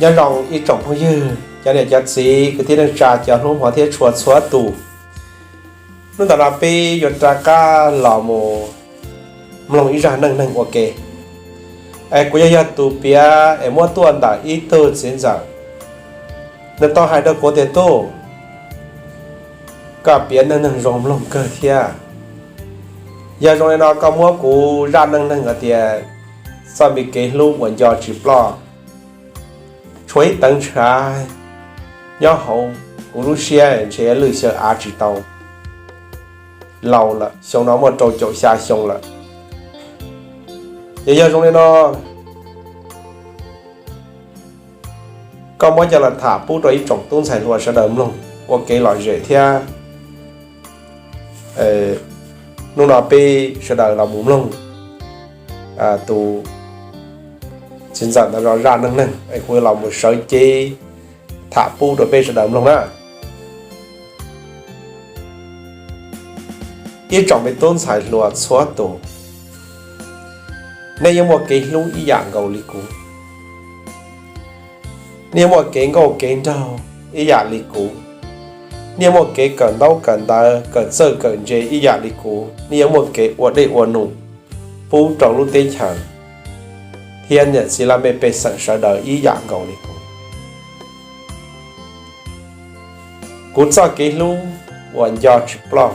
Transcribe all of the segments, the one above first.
Nyob zoo ib tsoom phooj ywg, cov niam cov txiv, kwv tij neej tsa, cov hlub hmov thiab tshua txhua tus. Hnub ntawm no peb yuav rov qab los mus mloog ib zaj neej neeg ua ke. Es kuv yog yog tus piav es muab tuaj ntawm ib tug txiv ntxawm. Nws tau hais rau kuv tias, Tub, koj piav neej neeg zoo mloog kawg thiab. Yog zoo li no koj muab kuv zaj neej neeg hais tias txoj me kev hlub uas nco tsis ploj tshuav ib teev ntshav nyob hauv kuv lub siab ntshe lwj xyaw av tsis tau, laus lawm, xyoo no muaj rau caum xya xyoo lawm. Ces yog zoo li no, koj muab coj los tham pub rau ib tsoom tub ntxhais hluas sawv daws mloog ua kev lom zem thiab. Hnub no peb sawv daws los mus mloog tus txiv ntxawm ntawd zaj neej neeg es kuv los mus sawv cev tham pub rau peb sawv daws mloog na. Ib tsoom me tub ntxhais hluas txhua tus, nej yeej muaj kev hlub ib yam nkaus li kuv. Nej yeej muaj kev nkauj kev nraug ib yam li kuv. Nej yeej muaj kev kawm ntaub kawm ntawv, kawm txawj kawm ntse ib yam li kuv. Nej yeej muaj kev ua dej ua num pub rau lub teb chaws thiab niam txiv laj mej pej xeem sawv daws ib yam nkaus li kuv. Kuv txoj kev hlub uas nco tsis ploj,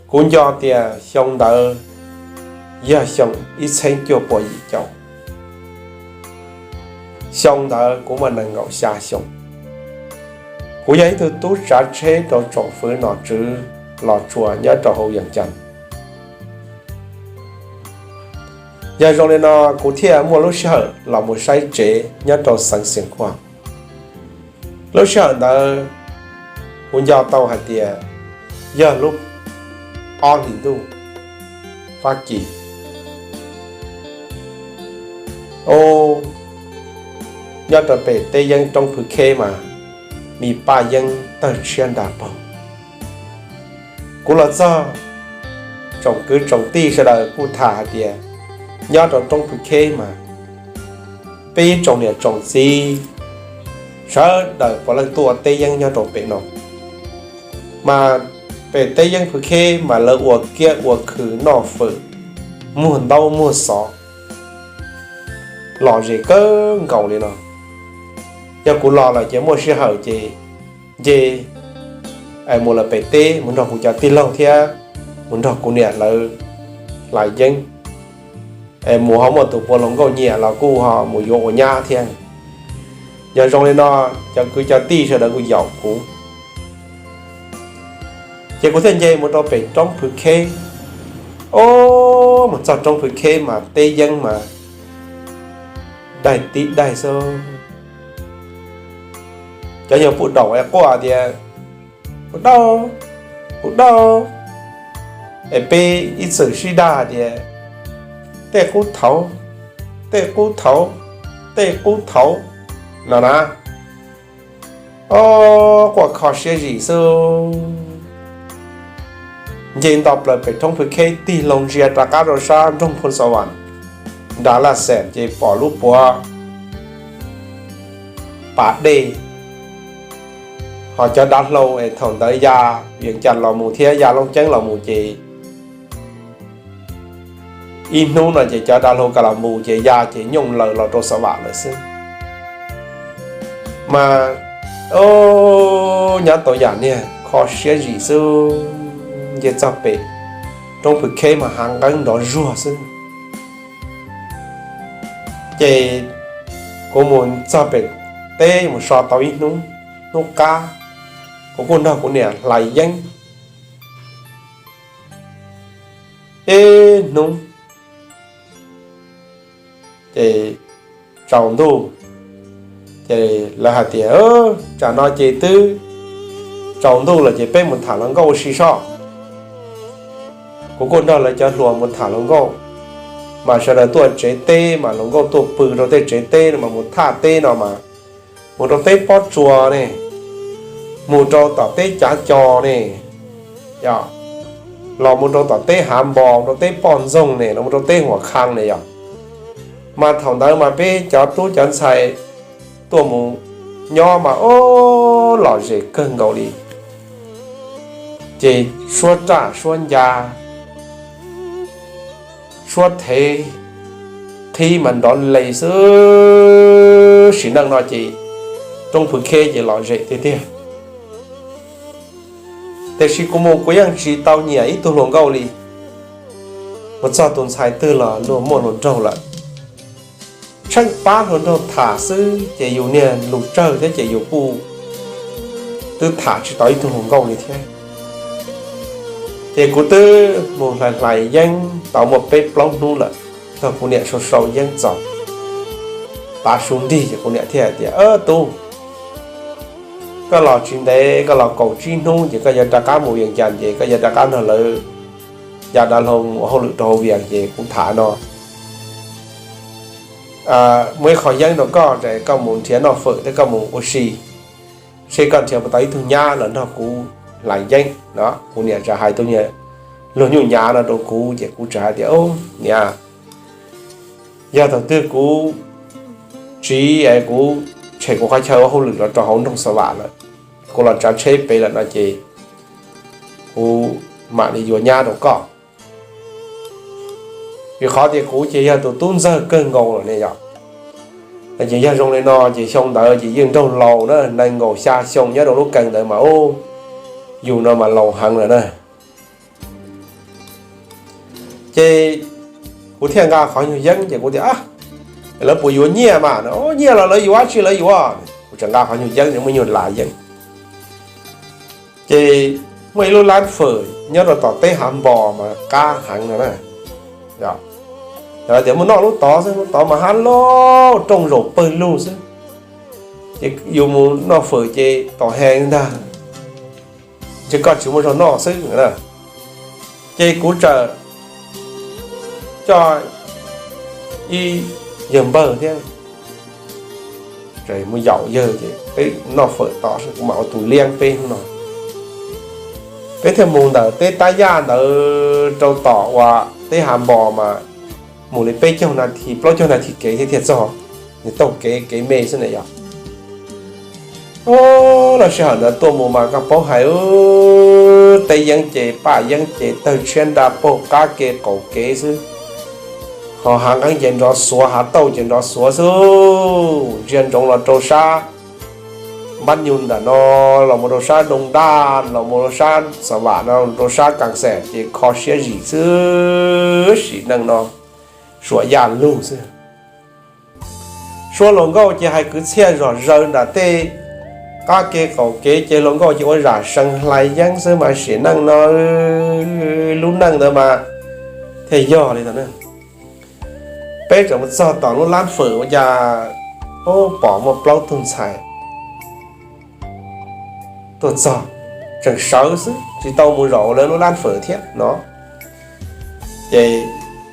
kuv nco tias xyoo ntawd yog xyoo ib txhiab cuaj puas yim caum. Xyoo ntawd kuv muaj nees nkaum xya xyoo. Kuv yog ib tug tub tsav tsheb rau tsoom fwv nom tswv Los Tsuas nyob rau hauv Yees Cas. Yog zoo li no, kuv thiaj muaj lub sij hawm los mus saib tsev nyob rau xeev Xias Khuam. Lub sij hawm ntawd kuv nco tau hais tias yog lub ob hlis ntuj Fab Kis. Nyob rau pem teb yeeb roob Phwv Kheb mas, me paj yeeb tawg tshiab nra paug. Kuv los txog, tsoom kwv tsoom tij sawv daws kuj tham hais tias nyob rau roob Phwv Kheb mas peb tsoom niam tsoom txiv sawv daws puav leej tuaj ua teb yeeb nyob rau pem no. Mas pem teb yeeb Phwv Kheb mas lawv ua kiab ua khw noj fawm, muag ntaub muag xov, lom zem kawg nkaus li no. Yog kuv los lawm ces muaj sij hawm ces nce mus lawm pem teb mus nrog kuv cov tij laug thiab mus nrog kuv niam lawv hlais yeeb. Mus ho muaj tus puav hluas nkauj nyiam los kuj ho mus yuav ua nyab thiab. Yog zoo li no, cov kwv cov tij sawv daws kuj yaum kuv. Ces kuv thiaj nce mus rau pem roob Phwv Kheb. Mus txog roob Phwv Kheb mas teb yeeb mas daig tib daig xwb. Cov nyuag puj daum es quaj tias, Kuv dau, kuv dau. Es peb ib txwm sib dag tias, Tej qub thauv, tej qub thauv, tej qub thauv, no na. Ob, quaj kho siab zim xwb. Nce nto plaws pem roob Phwv Kheb tig loo ntsia rov qab rau sab nroog Phoo Xa Vam, nram Laj Xeem ces pom lub puav pas dej. Ho cov dav hlau es thaum ntawd ya Yees Cas los mus thiab ya Looj Ceeb los mus ces ib hnub no ces cov dav hlau ka los mus ces ya ces nyooj laws los rau Xa Vam lawm xwb. Mas nyob tau yam niag kho siab zim xwb, nce txog pem roob Phwv Kheb mas hav nqeeb nrov zuag xwb. Ces kuv mus txog pem teb mus so tau ib hnub, hnub qab, kuv kuj nrog kuv niam hlais yeeb ib hnub. Ces tsaus ntuj, ces lawv hais tias, Tsam no ces twb tsaus ntuj lawm ces peb mus tham hluas nkauj ua si soj. Kuv kuj nrog lawv cov hluas mus tham hluas nkauj, mas sawv daws tuaj tsev teb mas hluas nkauj tuaj pw rau tej tsev teb no mas mus thaj teb no mas, mus rau teb pob tsuas ne, mus rau tom teb cav co ne, los mus rau tom teb hav npo, rau teb poj ntxoog ne, los mus rau teb huam khang ne yog. Mas thaum ntawd mas peb cov tub cov ntxhais tuaj mus nyob mas ub lom zem kawg nkaus li. Ces suab raj suab ncas, suab thev, qhib mas nrov li xwb. Sim neej no ces roob Phuv Kheb ces lom zem tiag tiag. Tiam sis kuv mus kuv yeej tsis tau nyiam ib tug hluas nkauj li. Mus txog tus ntxhais twg los luag muaj hluas nraug lawm, tsheej pab hluas nraug tham xwb ces yus niag lus tsawg thiab ces yus kuj twb tham tsis tau ib tug hluas nkauj li thiab. Ces kuv twb mus hlais hlais yeeb tau muaj peb plaub hnub lawm, thaum kuv niam sau sau yeeb txaus tav su nrig ces kuv niam thiaj hais tias, Tub, koj los tsis ntev, koj los kaum tsib hnub ces koj yuav rov qab mus Vias Cas ces koj yuav rov qab nrog lawv ya dav hlau mus ua hauj lwm rau hauv Vias ces kuv tham no muaj ib qho yeeb rau koj, koj mus nrhiav noj fawm thiab koj mus ua si, seb koj nrhiav puas tau ib tug nyab los nrog kuv hlais yeeb no. Kuv niam txawm hais tus niag luag nyuj nyav no rau kuv ces kuv txawm hais tias, Niam, yog thaum twg kuv tsiv es kuv tshem kuv qhov chaw ua hauj lwm los rau hauv nroog Xa Vam lawm, kuv los tsav tsheb pem lawm no ces kuv mam li yuav nyab rau koj. Vim qhov tias kuv ces yog tus tub ntxawg kawg nkaus lawm ne yom. Ces yog zoo li no ces xyoo ntawd ces yeej nraug laus na, nees nkaum xya xyoo nyob rau lub kees ntawd mas ub, yus no mas laus heev lawm na. Ces kuv thiaj nqa qhov nyuag yeeb ces kuv tias, Lawv puas yuav nyiaj mas? Nyiaj los lawv yuav, tsis lawv yuav. Kuv txawm nqa qhov nyuag yeeb muaj nyuag las yeeb. Ces muaj ib lub lab fawm nyob rau tom teb Hav Npos mas qab heev no na. Yog tias muaj noj lub tod xwb, lub tod mas hab loj rooj zaum pawg lug xwb. Ces yus mus noj fawm ces tom he ntag, ntshe koj tsis muaj zog noj xwb na. Ces kuv txawm coj ib yawg npawg thiab mus yaum yawg ces peb noj fawm tod, kuv mam ua tus liab peb hnub no. Peb thiaj mus ntawm teb Tab Yaj ntawd rau tom uas teb Hav Npos mas mus li peb caug nas this plaub caug nas this kev thiaj thiaj txog. Nws taug kev kev me xwb na yog. Lub sij hawm ntawd tuaj mus mas koj paub hais, teb yeeb ces paj yeeb ces tawg tshiab nra paug qab kev qaum kev xwb. Ho hav nqeeb ces nrov xuav, hav tauj ces nrov xuav xwb. Ntsia ntsoov los rau sab Npab Nyug ntawm no, los mus rau sab Doo Daj, los mus rau sab Xa Vam no, rau sab Kas Xees ces kho siab zim xwb. Sim neej no suam yaj lug xwb. Suab hluas nkauj ces hais kwv txhiaj zom zaws nram tej qab kev qaum kev ces hluas nkauj ces ua zam seev hlais yeeb xwb mas sim neej no lub neej ntawd mas thiaj yog li ntawd. Peb tseem mus txog tom lub lab fawm ua cas pom muaj plaub tug ntxhais tuaj txog, tseem sawv xwb tsis tau mus zaum lawv lub lab fawm thiab no. Ces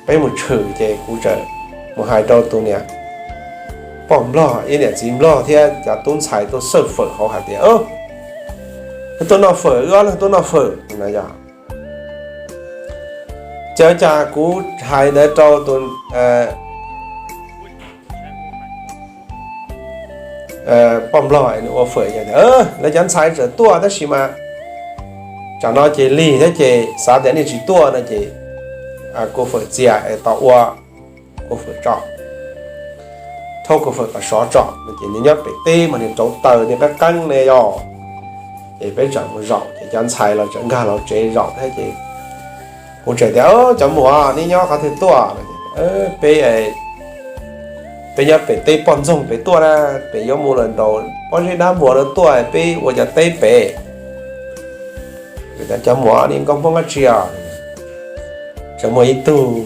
peb mus tshwm ces kuv txawm mus hais rau tus niam poj nplog, ib niam txiv nplog thiab cov tub ntxhais tuaj xawb fawm hauv hais tias, Wb tuaj noj fawm, wb ob leeg tuaj noj fawm no yog. Ces ua cas kuv hais ntawd rau tus poj nplog nws ua fawm, lawv cov ntxhais txawm tuaj tab sis mas tsam no ces lig thiab ces xav tias nej tsis tuaj no ces kua fawm txias es tos ua kua fawm tso, rhaub kua fawm kom sov tso no ces nws nyob pem teb mas nws rauv taws nws qeeb qeeb ne yog. Ces peb tseem mus zaum ces cov ntxhais los tseem nkag los tsev zaum thiab ces kuv tseem tias, Cov muam, neb nyob qhov twg tuaj? Peb, peb nyob pem teb poj ntxoog pem tuaj na, pem yuav mus lawm nraum pob zeb dab npuas no tuaj, peb ua cov teb pem. Cov muam, neb nkauj Hmoob dab tsi os? Tseem muaj ib tug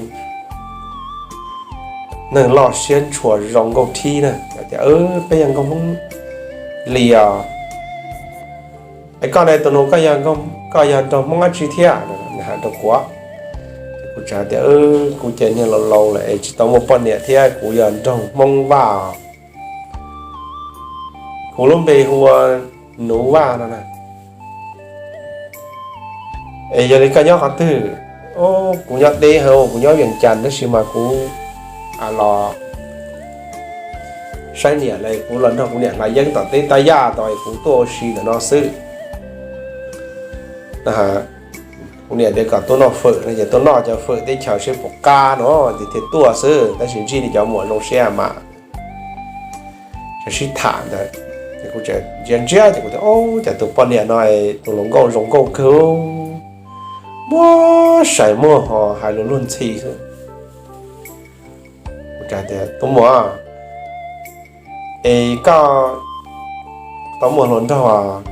neeg loj siab ntshua zoo nkauj thib na, tias, Peb yog nkauj Hmoob li os. Es koj ne tus nus, koj yog nraug Hmoob dab tsi thiab? Nws hais rau kuv. Kuv txawm hais tias, Kuv ces niag laus laus lawm es tsis tau muaj poj niam thiab, kuv yog nraug Hmoob Vaj os. Kuv lub npe hu ua Nuv Vaj no na. Es yog li koj nyob qhov twg? Kuv nyob deb heev, kuv nyob Vias Cas tab sis mas kuv los saib niam los kuv los nrog kuv niam hlais yeeb tom teb tab yaj tau es kuv tuaj ua si ntawm no xwb. Kuv niam tias kom tuaj noj fawm no ces tuaj noj cov fawm teb chaws seb puas qab no ces thiaj tuaj xwb, tab sis ntsib li cov muam zoo siab mas. Tseem sib tham ntawd, ces kuv tseem ntsia ntsia ces kuv tias, Ub, cas tus poj niam no tus hluas nkauj zoo nkauj kawg, muab sai muag ho hais lus luag ntxhi xwb. Kuv tias, Tus muam, es koj tau muaj hluas nraug?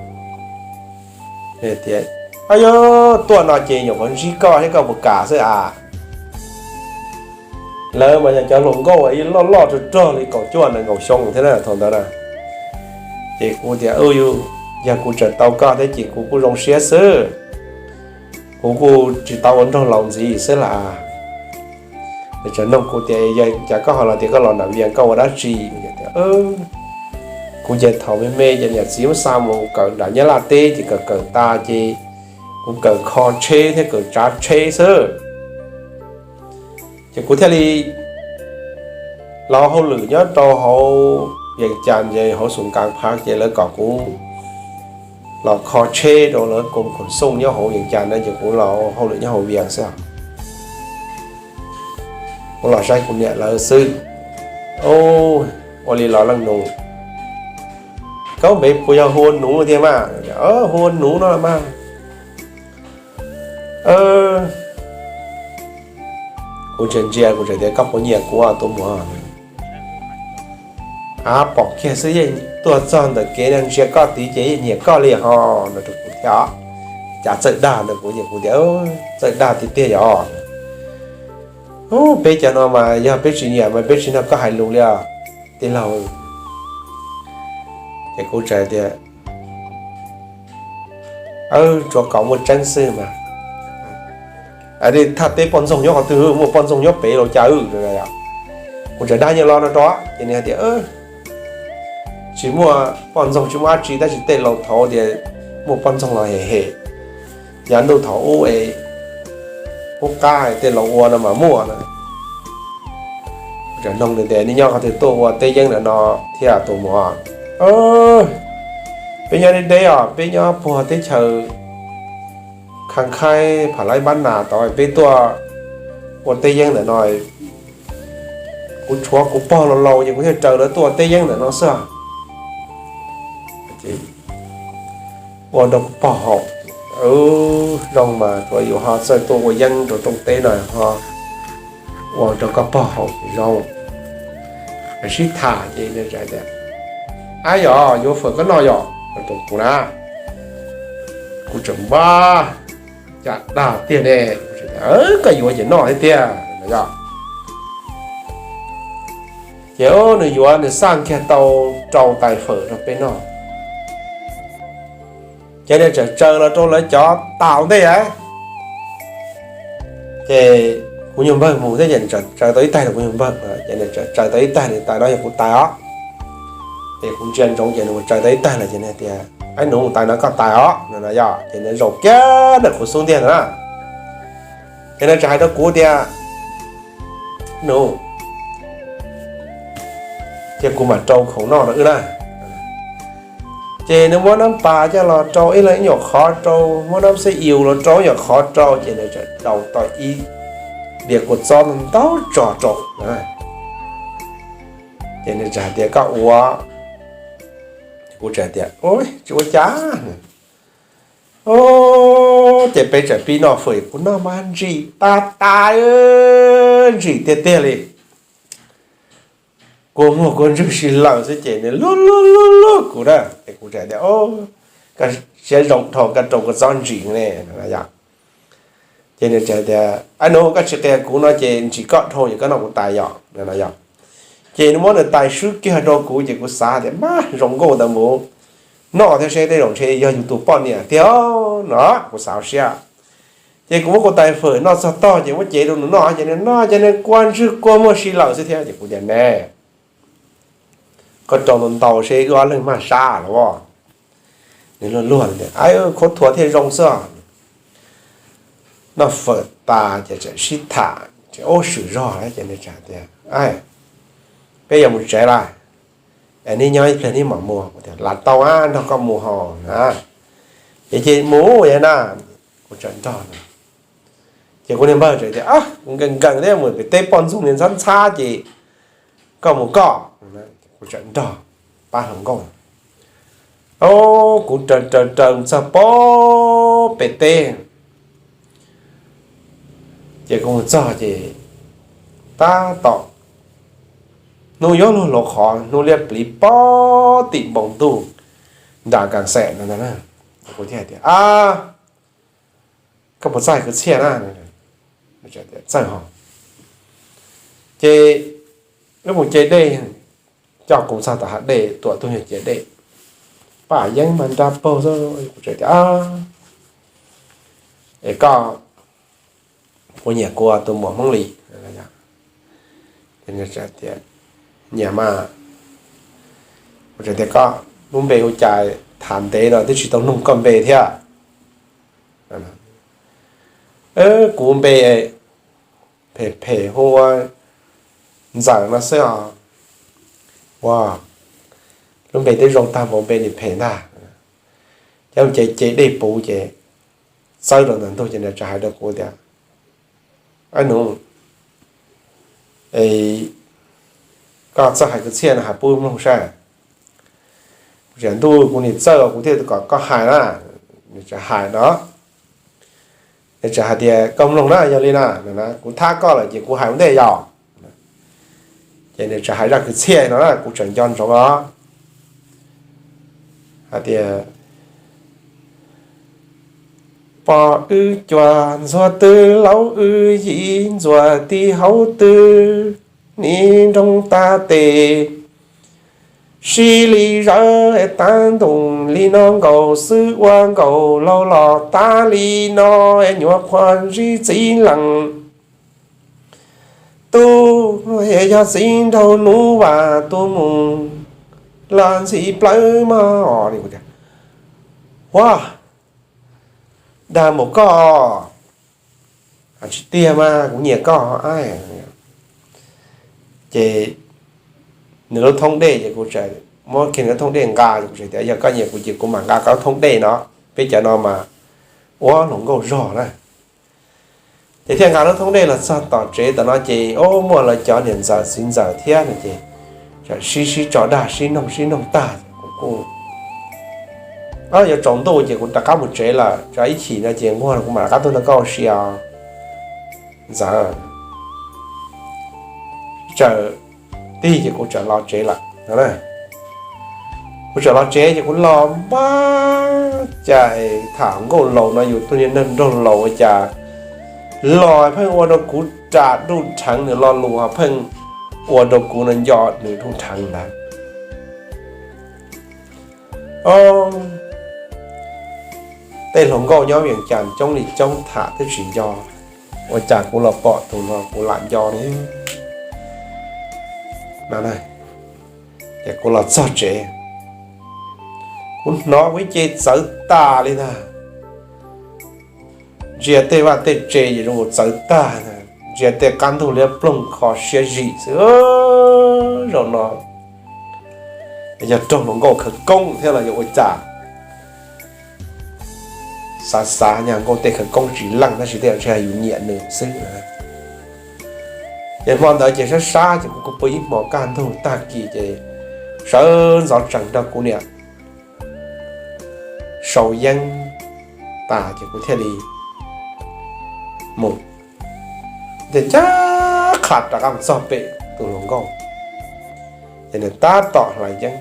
Tias, Ab, yog tuaj no ces nyuam qhuav ntsib koj thiab koj puas kam xwb a? Lawv mas yog cov hluas nkauj loj loj rog rog li kaum cuaj nees nkaum xyoo thiab na thaum ntawd na. Ces kuv tias, Yog kuv tseem tau koj thiab ces kuv kuj zoo siab xwb, kuv kuj tsis tau ua nraug laus ntxiv xwb las. Nws tseem nug kuv tias, Yog cas koj ho los tias koj los nram Vias koj ua dab tsi? Kuv tias, Kuv ces thaum me me ces niam txiv muab xa mus kawm nram Nyab Laj teb ces kawm kawm tas ces kuv kawm kho tsheb thiab kawm tsav tsheb xwb. Ces kuv thiaj li los hauj lwm nyob rau hauv Vias Cas ces hauv Xus Kas Phav ces lawv kom kuv los kho tsheb rau lawv koom khoom xooj nyob hauv Vias Cas na, ces kuv los hauj lwm nyob hauv Vias xwb. Kuv los saib kuv niam lawv xwb. Ua li los leej nus, koj npe puas yog hu ua Nuv tiag mas? Hu ua Nuv no mas. Kuv ntsia ntsia kuv tseem tias, Koj puas nyiam kuv tus muam? Ab, pom kiag xwb, yeej tuaj txog ntawm kev no ntsia koj tid ces yeej nyiam koj li ho, no rau kuv thiab. Cas txawj dag ntawd, kuv tias, Txawj dag tiag tiag yog. Peb cov no mas yog peb tsis nyiam mas peb tsis nrog koj hais lus li os tij laug. Ces kuv tseem tias, Tsuas kom muaj tseeb xwb mas. Thaj teb poj ntxoog nyob qhov twg? Muaj poj ntxoog nyob pem los cas? Kuv tseem dag nyias los no rau, ces nws hais tias, Tsis muaj poj ntxoog tsis muaj dab tsi, tab sis tej laus thaud tias muaj poj ntxoog los hem hem, yav ntuj thaum ub es qub qab tej laus ua no mas muaj na. Tseem nug nws tias, Nej nyob qhov twg tuaj ua teb yeeb ntawm no thiab tus muam? Peb nyob deb deb os, peb nyob puag teb chaws Khaj Khaib Pham Laib Npab Nas tod, peb tuaj ua teb yeeb ntawm no. Kuv tshuav kuv pog laus laus ces kuv thiaj raws lawv tuaj ua teb yeeb ntawm no xwb. Ua rau kuv pog haum. Zoo mas tsuav yus ho txawj tuaj ua yeeb rau rooj teb no ho ua rau koj pog haum zoo. Sib tham ces tias, Ab, yog yuav fawm koj noj yom? Rau kuv na. Kuv tseem npab, Cas dag tiag ne. Koj yuav ces noj thiab tiag. Ces nws yuav, nws xaj kiag tau rau tais fawm rau peb noj. Ces nws tseem tsaws los rau lawv cov tas ua ntej. Ces kuv nyuag npawg mus thiab ces nws tseem tsaws tau ib taig rau kuv nyuag npawg, ces nws tseem tsaws tau ib taig, nws tais no yog kuv tais os. Ces kuv ntsia ntsoov ces nws mus tsaws tau ib taig lawm ces nws tias, Ab, Nuv, tais no koj tais os, no yog. Ces nws zaum kiag ntawm kuv xub ntiag ntawd na. Ces nws tseem hais rau kuv tias, Nuv, cia kuv mam rau khoom noj rau wb na. Ces nws muab nab pas coj los rau ib leeg ib nyuag qhov rau, muab nab xib ius los rau ib nyuag qhov rau, ces nws tseem rau tau ib diav kua txob ntau tso rau. Ces nws tseem hais tias, Koj ua. Kuv tseem tias, Tsis ua cas. Ces peb tseem pib noj fawm, kuv noj mas ntsim tas tas, ntsim tiag tiag li. Kua muag kua ntswg si lawm xwb ces nws luag luag luag luag kuv na, ces kuv tseem tias, Koj siab zoo dhau, koj rau kua txob ntsim ne, no yog. Ces nws tseem tias, Ab, Nuv, koj tsis qhia kuv no ces ntsim koj dhau ces koj noj kuv tais yom, no yog. Ces nws muab nws tais swb kiag rau kuv ces kuv xav tias, Mab, zoo nkauj ntawd mus noj thiab seb tej zaum ntshe yog yus tus poj niam tiag no, kuv xav siab. Ces kuv muab kuv tais fawm noj txog tog ces muab cev rau nws noj ces nws noj ces nws kua ntswg kua muag si lawm xwb thiab. Ces kuv tias, Ne, koj rau ntau ntau seb wb ob leeg maj sab los as. Nws luag luag tias, Khaub thuas thiaj zoo xwb. Noj fawm tas ces tseem sib tham, ces ub swm zog ces nws tseem tias, Peb yuav mus tsev lawm. Neb nyob ib pliag neb mam mus. Kuv tias, Lam tau, nrog koj mus hos na. Ces, ces mus yog na. Kuv txawm nrog. Ces kuv niag npawg txawm tias, Kuv nkees nkees thiab, mus pem teb poj ntxoog li ntxhab ntxhab ces koj mus koj. Kuv txawm nrog pab hluas nkauj. Kuv raws raws raws mus txog pem teb. Ces kuv mus txog ces tab tom hnub yuav luag luag qhov, hnub liab pliv pob tim npoo ntuj nram kas xees no ntag. Kuv thiaj tias, Koj puas txawj hais kwv txhiaj na? Txawj hos. Ces wb mus ce dej, coj kuv txog tom hav dej, tuam tug yog ce dej, paj yeeb mas nra paug xwb. Kuv txawm tias, Es koj puas nyiam kuv tus muam Hmoob Lis? Nyiam mas. Kuv txawm tias, Koj lub npe hu cas? Tham ntev no twb tsis tau nug koj npe thiab. Kuv npe phem phem hu ua Ntxawm no xwb os. Ua, lub npe twb zoo tag npaum npe nim phem ntag. Ces ce ce dej puv ces txawb rau ntawm ntug ces nws txawm hais rau kuv tias, Ab nus, koj txawj hais kwv txhiaj no hais pub mloog saib. Kuv tias, Ntuj, kuv nim txawj kuv thiaj kom koj hais na. Nws txawm hais no, nws txawm hais tias, Koj mloog na, yog li na, kuv thab koj lawm ces kuv hais ua ntej yog. Ces nws txawm hais zaj kwv txhiaj no na, kuv txawm nco ntsoov os. Hais tias, Pom wb cuag ntxuag twg, laub wb yim ntxuag tib hauv twg, nim nroo tag tes sib li zawv, tav ntoos li no nkaus xwb ua nkaus, laus los tav li no, nyuam qhuav ntsib txiv lees tub, yog txiv nraug nuv vas tus mus los ntxhi plawv mog. Ua, dag npaum koj, tsis tiag mas kuv nyiam koj. Ces nws lub thoob dej ces kuv txawm muab kiag nws lub thoob dej nqa, kuv txawm tias, Yog koj nyiam kuv ces kuv mam nqa koj lub thoob dej no, peb cov no mas ua hluas nkauj zog na. Ces thiaj nqa lub thoob dej los txog tom tsev tom no ces, o, muaj lawv cov niam ntxawm txiv ntxawm thiab no ces txawm sib sib tso dag sib noog sib noog tag, kuv kuj, o, yuav tsaus ntuj ces kuv rov qab mus tsev lawm, tso ib chim no ces nquag kuv mam rov qab tuaj nrog koj ua si os ntxawm. Txawm tig ces kuv txawm los tsev lawm no. Kuv txawm los tsev ces kuv los npaj cas tham nkauj laus no yus tus niag neeg nraug laus ua cas los pheej ua rau kuv ras duj rheev, nws lo lus ho pheej ua rau kuv no nco nws duj rheev ntawd. Tej hluas nkauj nyob Vias Cas coob li coob tham twb tsis nco, ua cas kuv los pom tus no kuv lam nco ne. Ces kuv los txog tsev, kuv hnov kuv ib ce txawv tas li ntag. Ntsia tej vaj tej tse ces zoo nkaus txawv tag, ntsia tej qab ntug liab ploog kho siab zim xwb. Zaum no yog raug hluas nkauj khawv koob thiab los yog ua cas? Xav xav nyag nkauj tej khawv koob tsis leej tab sis tej zaum ntshe yus nyiam nws xwb. Ces hmo ntawd ces sab sab ces kuv kuj pw ib hmo kaj ntug tag kis ces sawv ntxov tsees nrog kuv niam sau yeeb tas ces kuv thiaj li mus, ces ncaj qha rov qab mus txog pem tus hluas nkauj, ces nws tab tom hlais yeeb.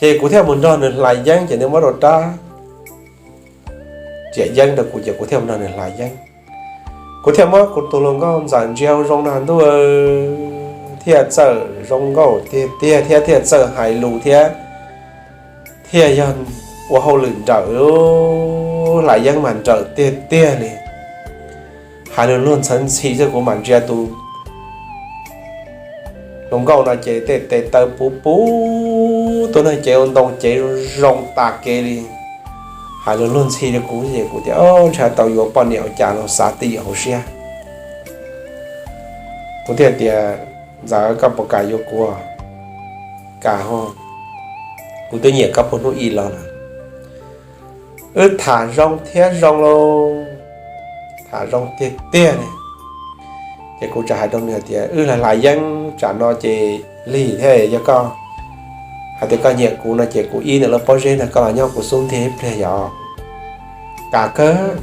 Ces kuv thiaj mus nrog nws hlais yeeb ces nws muab rau rab riam yeeb rau kuv ces kuv thiaj mus nrog nws hlais yeeb. Kuv thiaj muab kuv tus hluas nkauj ntxawm ntsia zoo nag ntuj, thiaj txawj zoo nkauj tiag tiag thiab thiaj txawj hais lus thiab, thiaj yog ua hauj lwm nrawm, hlais yeeb mas nrawm tiag tiag li. Hais lus luag ntxhawv ntxhi xwb kuv mam ntsia tus hluas nkauj no ces tej tes taw puv puv, tus neeg cev ua ntoo cev zoo tas kev li. Hais lus luag ntxhi rau kuv ces kuv tias, Ntshai tau yuav poj niam ua cas los xav twj ywm hauv siab. Kuv thiaj tias, Ntxawm, koj puas kam yuav kuv? Kam ho, kuv twb nyiam koj puag hnub ib los lawm. Wb tham zoo thiab zoo lauj, tham zoo tiag tiag li. Ces kuv txawm hais rau nws hais tias, wb hlais yeeb tsam no ces lig thiab, yog koj hais tias koj nyiam kuv no ces kuv ib nws lub pob zeb no koj los nyob kuv xub ntiag ib pliag yom. Kam kawg,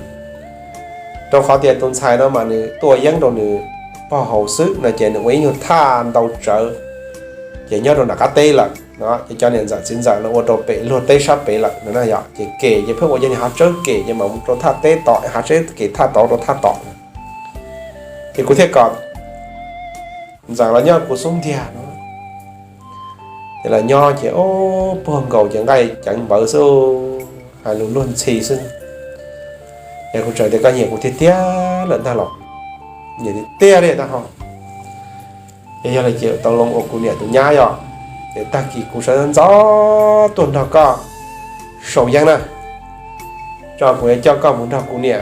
rau qhov tias tus ntxhais no mas nws tua yeeb rau nws pog haus xwb no ces nws ua ib nyuag thaj ntau tsawv, ces nyob rau nram qab teb lawm no ces cov niam ntxawm txiv ntxawm los ua rau pem luag teb sab pem lawm no na yom. Ces kem ces pheej ua cov niag hav tsawb kem ces mam mus rau thaj teb tod, hav tsawb kem thaj tod rau thaj tod. Ces kuv thiaj kom ntxawm los nyob kuv xub ntiag no. Ces los nyob ces puag nkaus ces nqaij ceev npawv xwb, hais lus luag ntxhi xwb. Ces kuv txawm tias, koj nyiam kuv tiag tiag lawm ntag los? Nyiam tiag tiag li ntag ho. Ces yog li ces tau loo ua kuv niam tus nyab yom. Ces tag kis kuv sawv ntxov tuaj nrog koj sau yeeb na, tso kuv yuav coj koj mus nrog kuv niam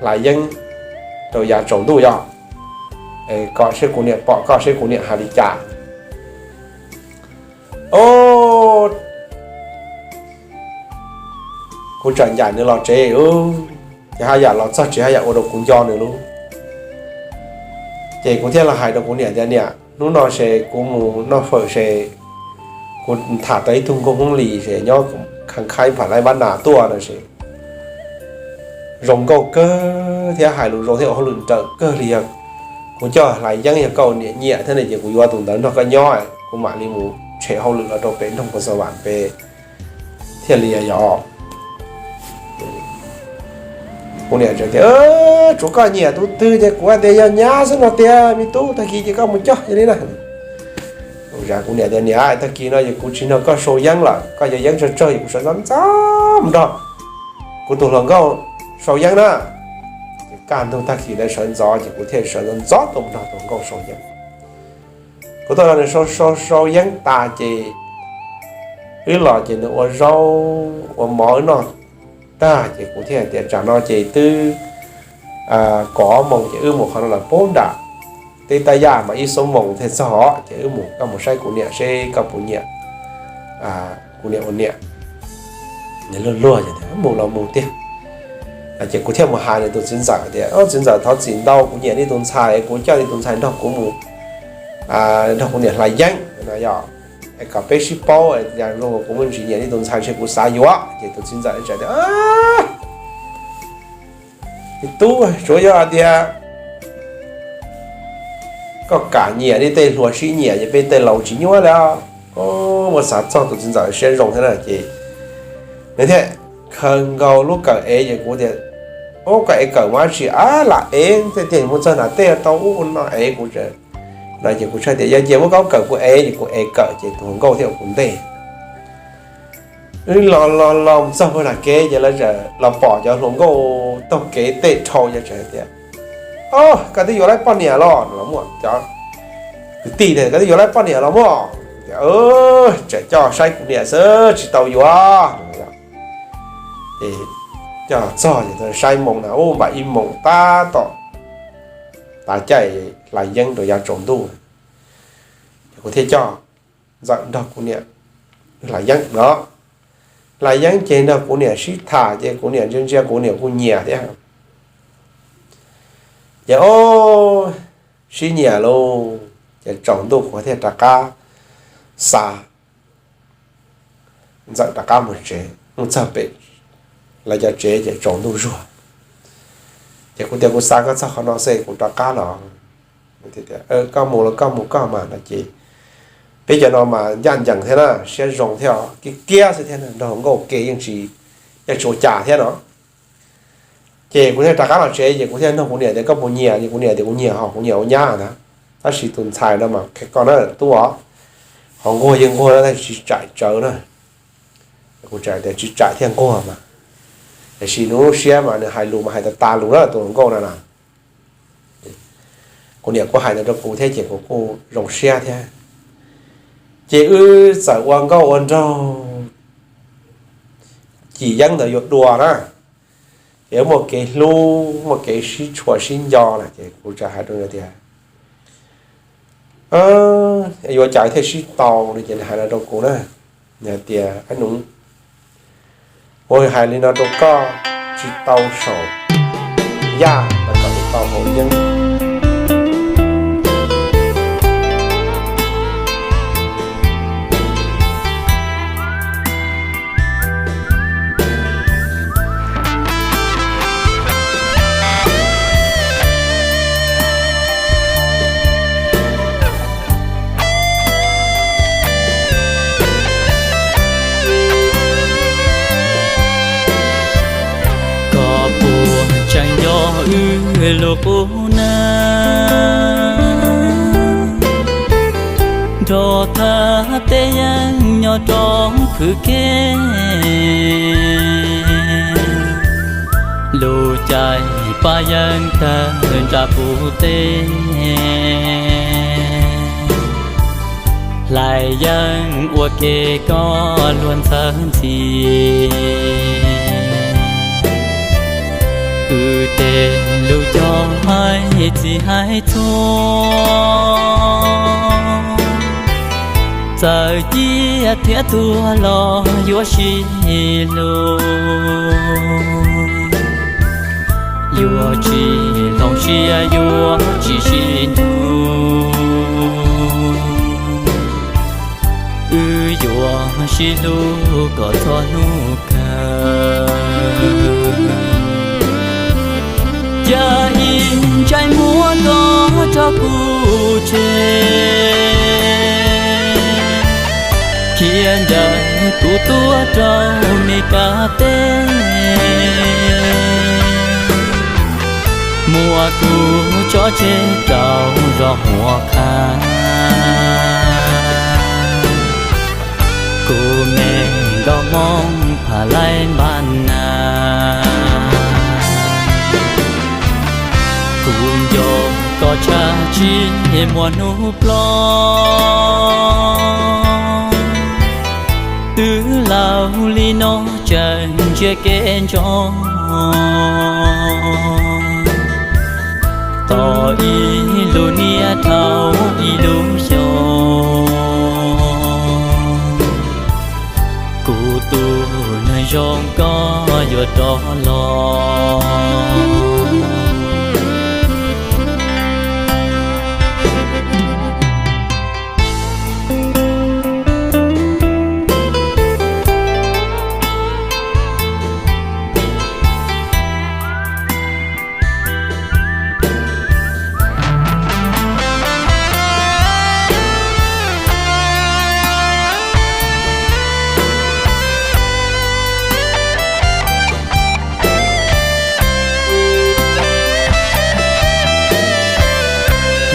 hlais yeeb rau yav tsaus ntuj yom, kom seb kuv niam pom koj seb kuv niam hais li cas. Os, kuv txawm ncaim nws los tsev, ces haj yam los txog tsev haj yam ua rau kuv nco nws lauj. Ces kuv thiaj los hais rau kuv niam tias, niam, hnub no ces kuv mus noj fawm ces kuv tham tau ib tug nkauj Hmoob Lis ces nyob kha khaib pam laib pab nas tuaj no ces zoo nkauj kawg thiab hais lus zoo thiab ua hauj lwm nrawm kawg li. Yog kuv coj hlais yeeb yog koj niam nyiam thiab ne ces kuv yuav tus ntawd nrog koj nyob, kuv mam li mus tshem hauj lwm los rau pem nroog Pos Xas Vam pem thiaj li yog. Kuv niam tias, tsuav koj nyiam tus twg ces kuv tias yog nyab xwb no tiag me tub, tag kis ces koj mus coj yog li na. Kuv niam tias, niam, tag kis no ces kuv tsis nrog koj sau yeeb lawm, koj cov yeeb tsawg tsawg es kuv sawv ntxov ntxov mus nrog kuv tus hluas nkauj sau yeeb na. Ces kaj ntug tag kis ntawd sawv ntxov ces kuv thiaj sawv ntxov ntxov tuaj mus nrog tus hluas nkauj sau yeeb. Kuv tuaj nrog nws sau sau sau yeeb tas ces wb los ces nws ua zaub ua mov wb noj tag ces kuv thiaj tias, tsam no ces twb kaum ob moos ces wb mus qhov no lawm pub nram teb Tab Yaj mas ib xuab moos thiaj txog os, ces wb mus, koj mus saib kuv niam seb koj puas nyiam kuv niam ua niam. Nws luag luag ces mus los mus tiag. Ces kuv thiaj mus hais nws tus txiv ntxawm tias, txiv ntxawm thov txim ntau, kuv nyiam nej tus ntxhais, kuv coj nej tus ntxhais nrog kuv mus nrog kuv niam hlais yeeb no yog, es kom peb sib paub, yog zoo kuv muaj ntsis nyiam nej tus ntxhais ntshe kuv xav yuav. Ces tus txiv ntxawm tias, me tub, tsuav yog tias koj kam nyiam nej tej hluas sib nyiam ces peb tej laus tsis nyuaj li. Muab xav txog tus txiv ntxawm siab zoo thiab na ces nws thiaj khaws nkaus lub kawm ev ces kuv tias, ub, koj ev kawm mas tsis ab lam ev tej tiag, mus txog nram tej tau ub no ev kuv no ces kuv thiaj tias, yog cia muab koj kawm kuv ev ces kuv ev kawm ces tus hluas nkauj thiaj ua kuv ntej. Wb los los los txog puag nram kev ces lawv los pom cov hluas nkauj taug kev tej dhau ces txawm hais tias, o, koj twb yuav laib poj niam los? Los muaj cov kwv tij tias, koj twb yuav laib poj niam los muaj? Txawm coj saib kuv niam xwb tsis tau yuav. Ces coj txog ces saib moos na, ub, npaum ib moos tab tom tav caij hlais yeeb rau yav tsaus ntuj. Ces kuv thiaj coj ntxawm nrog kuv niam hlais yeeb no. Hlais yeeb ces nrog kuv niam sib tham ces kuv niam ntsia ntsia kuv niam kuj nyiam thiab. Ces o, sib nyiam lauj, ces tsaus ntuj kuv thiaj rov qab xa ntxawm rov qab mus tsev, mus txog pem lawv cov tsev ces tsaus ntuj zuag. Ces kuv tias, kuv xa koj txog qhov no xwb kuv rov qab los. Koj mus los koj mus koj mas no ces peb cov no mas ncaj ncees thiab na, siab zoo thiab, kiab kiab xwb thiab, nrog hluas nkauj ua ke yeej tsis, yeej tsis ua cas thiab no. Ces kuv thiaj rov qab los tsev ces kuv thiaj nug kuv niam tias, koj puas nyiam? Ces kuv niam tias kuv nyiam, ho kuv nyiam ua nyab ntag. Tab sis tus ntxhais no mas koj na tub os, ho nquag yeej nquag na tab sis tsis txaus tsawv na. Kuv txawm tias tsis txaus thiaj nquag mas, tiam sis nws lub siab mas nws hais lus mas hais tas tas lus na tus hluas nkauj no na. Kuv niam kuj hais ntawd rau kuv thiab ces kuv kuj zoo siab thiab. Ces wb txawm ua nkauj ua nraug cim yeeb ntawd yuav dua na, ces muaj kev hlub muaj kev sib tshua sib nco lawm ces kuv txawm hais rau nws tias, yuav cas thiaj sib tau no ces nws hais no rau kuv na, nws hais tias, Ab Nuv, ua hais li no rau koj, tsis tau saum yaj los kom tsis tau hauv yeeb. Koj puas tseem nco wb lub qub na? Nrog thaj teb yeeb nyob roob khwv kev, lub caij paj yeeb tawg nram qub teb. Hlais yeeb ua ke koj luag ntxhawb ntxhi, wb tej lub coj hais txij hais txhua, txawm ciaj thiab tuag los yuav sib hlub, yuav tsis hloov siab yuav tsis sib nug, wb yuav sib hlub kom txog hnub kawg. Yog ib ntsais muag koj tso kuv tseg, khiav ncaws kuv tuaj rau Mes Kas teb, muab kuv tso tseg rau zos Huab Qhab. Kuv me nkauj Hmoob Pha Laij Npab Nas, kuv nco koj tshaj tsis muaj hnub ploj. Twb laus li no tseem ntsia kev ntso, tos ib lub niaj dhau ib lub xyoo, kuv tus neeg zoo koj yuav rov los.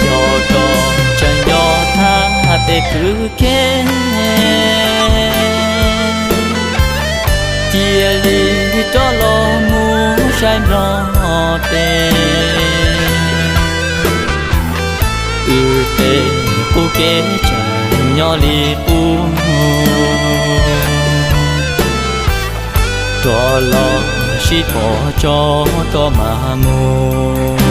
Yog koj tseem nco thaj teb khwv kev, cia li rov los mus saib nplog tes. Wb tej qub kev tseem nyob li qub, rov los sib pom tso koj mam mus.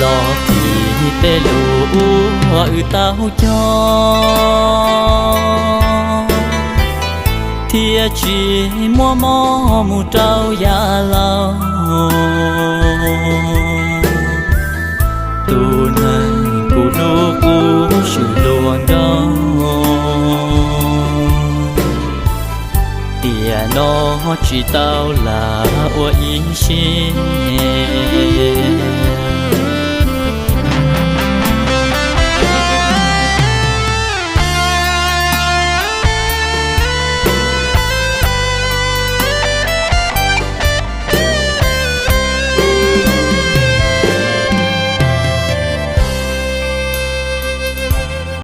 Los thim tej lus uas wb tau cog, thiaj tsis muaj mob mus rau yav laus. Tus neeg kuv hlub kuv swm luag nraug, tiam no tsis tau lam ua ib sim.